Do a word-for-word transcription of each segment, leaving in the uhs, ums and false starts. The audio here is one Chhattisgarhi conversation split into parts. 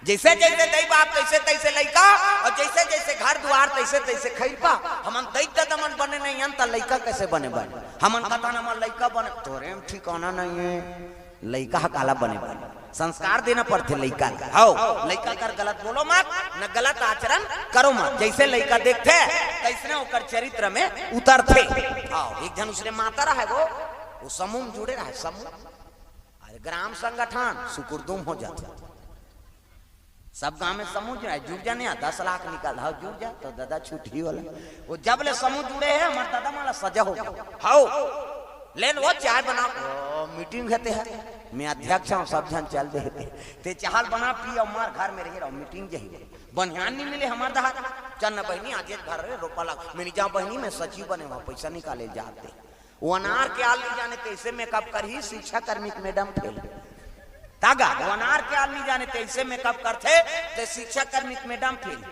जैसे जैसे दई बाप, तैसे तैसे लइका, और जैसे जैसे घर दुआर, तैसे तैसे खैरपा। हमन दई ददा मन बने नहीं हन, त लइका कैसे बने बने? हमन कथन हमर लइका बने, तोरे में ठिकाना नहीं है। लइका ह काला बने बने? संस्कार देना पड़थे लइका ल। हव, लइका कर गलत बोलो मत, न गलत आचरण करो मत। जैसे लइका देखथे, तैसने ओकर चरित्र में उतरथे। हव, एक झन उसने माता रहे वो, वो समूह में जुड़े रहे, समूह। अरे ग्राम संगठन सुकुरदुम हो जाथे। सब गांव में समूह जुड़ा है, जुड़ जाने आ, दस लाख निकाल, हव जुड़ जा, तो ददा छुट्टी वाला। वो जब ले समूह जुड़े हैं, हमर ददा माला सजा हो गया। हव, ले लो चाय बना, ओ, मीटिंग हेते है, मैं अध्यक्ष हूँ, सब झन चल दे हेते। ते चाहल बना पी और मार घर में रही रहो, मीटिंग जही। बनिहान नहीं मिले हमर दहा, चल न बहनी, आज एक घर रे रोपा लग, मैं नहीं जाऊँ बहनी, मैं सचिव बने हुआ, पैसा निकाले जाते। वो अनार के आल नहीं जाने तैसे मेकअप करही, शिक्षा कर्मी के मैडम फेल। तागा, वो अनार के आल नहीं जाने तैसे मेकअप करथे, ते शिक्षा कर्मी के मैडम फेल।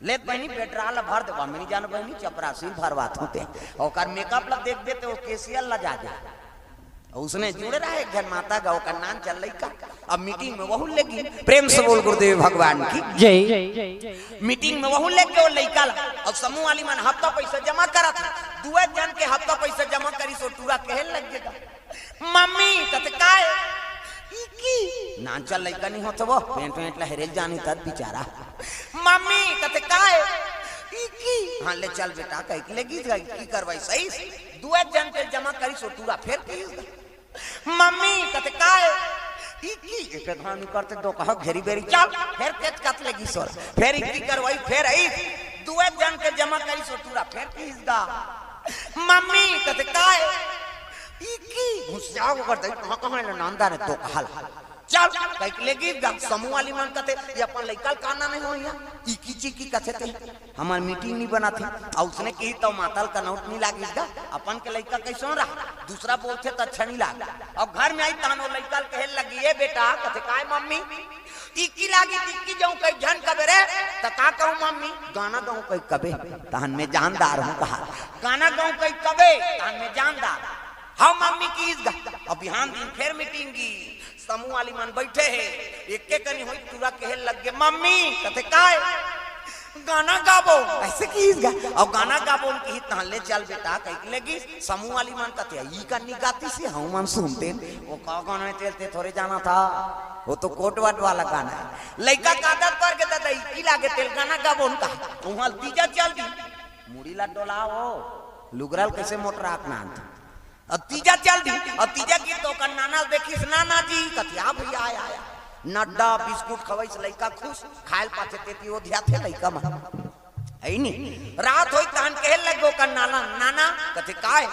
ले बहनी, पेट्रोल भर देवा, मैं नहीं जानो बहनी, चपरासी भरवात होते। ओकर मेकअप ला देख देते, वो केसियल ला जा दे। उसने जुड़े रहे एक झन माता गा, ओकर नान चल लइका। अब मीटिंग में वहू लेगी, प्रेम से बोल गुरुदेव भगवान की। जय। मीटिंग में वहू लेके वो लइका ला। अब समूह वाली मन हफ्ता पैसा जमा करत हे, दुए झन के हफ्ता पैसा जमा करी, सो टूरा कहे लग गेगा, "मम्मी, कते काय?" "ई की?" नान चल लइका नहीं होत वो, पेंट वेंट ला हेरेल जानी तब बेचारा। "मम्मी, कते काय?" "ई की?" "हाँ, ले चल बेटा," कहिके लेगी, की करवाई सही। दुए झन के जमा करी, सो टूरा फेर कहिस, "मम्मी," कते काय? "ई की?" एके धान करते दो कहा घेरी बेरी, "चल," फेर तेज कत लगी सोर, फेर इक्की करवाई, फेर आई, दुए झन के जमा करी, सो टूरा फेर कहिस गा, "मम्मी," कते काय? "ई की?" घुसिया ओकर दई, कहाँ कहाँ ले नांदा ने दो कहल। "चल," कहिके लेगी गा। समूह वाली मन कथे, "ये अपन लइका ल काना नहीं हो या? इकी चिकी कथे ते। हमर मीटिंग नहीं बनाथे।" अउ उसने कही तो माता ल कनौट नहीं लागिस गा। अपन के लइका कैसन रहा, दूसरा बोलथे त अच्छा नहीं लाग। अब घर में आई तहन वो लइका ल कहे लगी, "ए बेटा," कथे, "काय मम्मी?" "इकी लागी, इकी जाऊं कई झन कबे रे।" "त का कहूं मम्मी?" "गाना गाऊं कई कबे, तहन में जानदार हूं कहा।" "गाना गाऊं कई कबे, तहन में जानदार।" "हाँ मम्मी," कहिस गा। अब बिहान दिन फेर मीटिंग गी, समूह वाली मन बैठे हे, एके कनी होई टूरा कहे लग गे, "मम्मी," कथे, "काय?" "गाना गाबो," ऐसे कहिस गा। अउ गाना गाबो न कही, "तहन ले चल बेटा," कहिके लेगी। समूह वाली मन कथे, "ई कनी गातिस हे, हम मन सुनतेन।" "वो का गाना हे तेल, ते थोरे जानत हस, वो तो कोट वाट वाला गाना हे।" लइका का आदत पर के ददा, इकी लागे तेल गाना गाबो न कहा, उहाँ तीजा चल दी, मुड़ी ला डोलाओ, लुगरा ल कैसे मोटरात नान। अब तीजा चल दी, अब तीजा गिस त ओकर नाना ल देखिस, "नाना जी," कथे, "आ भैया, आया, आया।" नड्डा बिस्कुट खवइस, लइका खुश, खाय ल पाथे तेती ओधियाथे लइका मन। है नी? रात होई तहन कहे लगे ओकर नाना, "नाना," कथे, "काय?"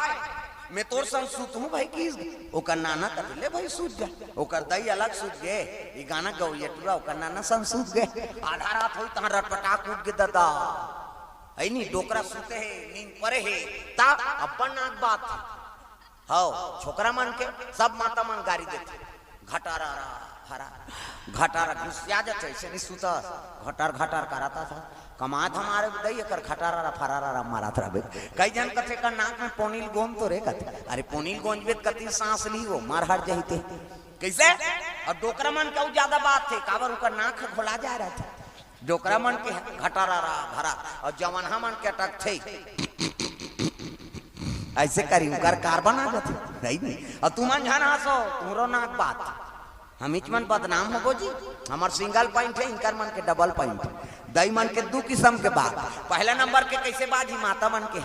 "मैं तोर संग सूतहूं भाई," कहिस। ओकर नाना कथे, "ले भाई सूत जा।" ओकर दई अलग सूत गे, ई गाना गवैया टूरा ओकर नाना संग सूत गे। आधा रात होई तहन रटपटाक उठ गे ददा। है नी, डोकरा सुते हे, नींद परे हे, ता अब्बड़ नाक बात हे। हव, छोकरा मन के सब माता मन गारी देथे, "घटारा रा, हरा, घटारा घुसिया जाथे, ऐसे नहीं सुता, घटार घटार कराता था, कमात हमारे दई एकर घटारा रा, फरारा रा मारत रहबे।" कई झन कथे, "का नाक में पोनील गोंद तो रे," कथे, "अरे पोनील गोंजबे त कति सांस ली वो, मर हर जही ते।" कैसे? अब डोकरा मन के अउ ज्यादा बात हे, काबर ओकर नाक ह घोला जा रहा था। डोकरा मन के घटारा रा भरा, अउ जवनहा मन के अटकथे। ऐसे करी, उकर कार बना जाथे, सही में। अउ तुमन झन हंसो, तुमरो नाक बात। हमीच मन बदनाम होबो जी, हमर सिंगल पॉइंट हे, इनकर मन के डबल पॉइंट। दई मन के दू किसम के बात। पहला नंबर के कैसे बाजी माता मन के,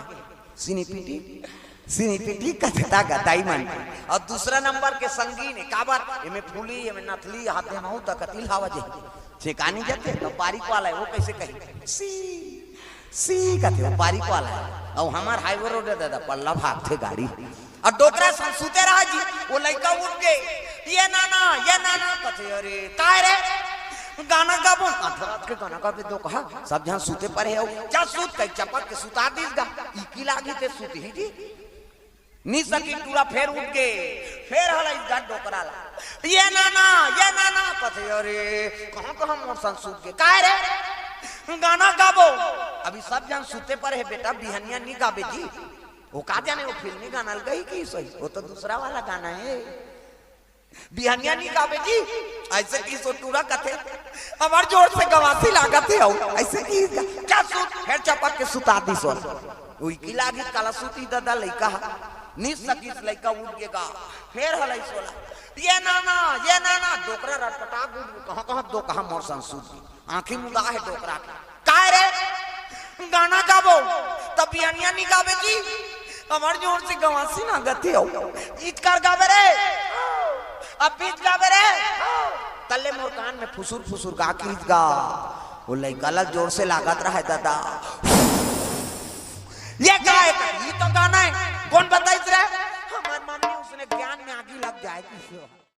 सिनी पीटी, सिनी पीटी कथे ता गा दई मन के। अउ दूसरा नंबर के संगीन हे, काबर? एमे फूली, एमे नथली, हाथे महू त कतिल हवा जे। छेकानी जाथे, त बारीक वाला हे, वो कैसे कही? सी, सी कथे, वो बारीक वाला हे। अउ हमर हाईवे रोड हे ददा, पल्ला भागथे गाड़ी। अउ डोकरा संग सुते रहा जी, वो लइका उठ गे, "ये नाना, ये नाना," कथे, "अरे, काय रे?" "गाना गाबो।" आधा रात के गाना गाबे दो कहा, सब झन सुते परे हे, "जा सूत," कही चपक के सुता दिस गा, "इकी लागी ते सुत ही जी।" नी सकी टूरा फेर उठ गे, फेर हलाइस गा डोकरा ला, "ये नाना, ये नाना," कथे, "अरे, कहाँ कहाँ मोर संग सुत गे, काय रे?" "गाना गाबो।" अभी सब झन सुते परे हे बेटा, बिहनिया नी गाबे जी। वो का जाने, वो फिल्मी गाना ल गई कि सही, वो तो दूसरा वाला गाना हे। बिहनिया नी गाबे जी, अइसे कहिस ओ टूरा कथे, "हमर जोर से गवासी लागत हे अउ," अइसे कहिस गा, "क्या सूत?" फेर चपक के सुता दिस ओ। उइकी लागिस काला सूती ददा लइका ह। नी सकिस लइका उठ गे गा, फेर हलइस ओला, "ये नाना, ये नाना," डोकरा रटपटा गुड, कहाँ कहाँ दो कहाँ मोर संग सूत गे। आँखी मुदा हे डोकरा के। "काय रे? गाना गाबो, त बिहनिया नी गाबे जी? हमर जोर से गवासी लागत हे अउ।" "इचकर गाबे रे, अब बीच गाबे रे।" तल्ले मोर कान में फुसुर फुसुर गा कहिस गा। ओ लइका ला जोर से लागत रहय ददा। "ये काय? ये तो गाना हे।" "कोन बताइस रे?" "हमर मम्मी, उसने ज्ञान में आगी लग जाए।"